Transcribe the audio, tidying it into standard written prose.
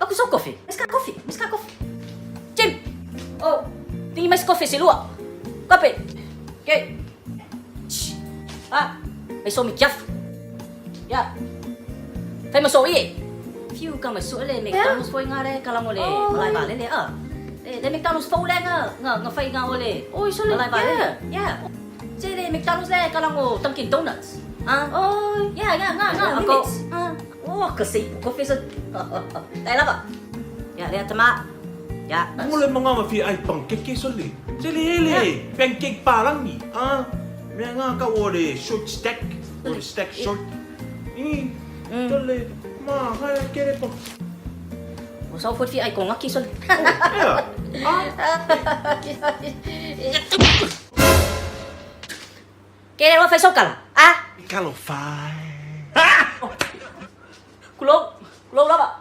Aku so kofi. Mas ka kofi, mas ka kofi. Jim. Oh, tinggi mas kofi si lua. Kopi. Okay. Ah, may so mi kiaf. Ya. Fai ma so i. Fiu ka ma so le McDonald's foi nga le kalango le malai ba le le ah. Le McDonald's fo le nga nga nga fai nga o le. Oi, so le malai ba le. Yeah. Ce le McDonald's le kalango Dunkin Donuts. Ah. Oi. Yeah, yeah, nga nga ako. Ah. Oh, kasi kopi sa. Dai la ba. Ya, le tama. Ya. 我来问我咪飞爱 pancake 出嚟，这里咧 pancake 巴啷你啊？咩啊？教我咧 short stack，我的 stack short。嗯，得咧，妈，我来给你帮。我手闊飛愛講啊，技術。哎呀，啊！給你我費手㗎啦，啊！加落快。咕嚕咕嚕啦吧。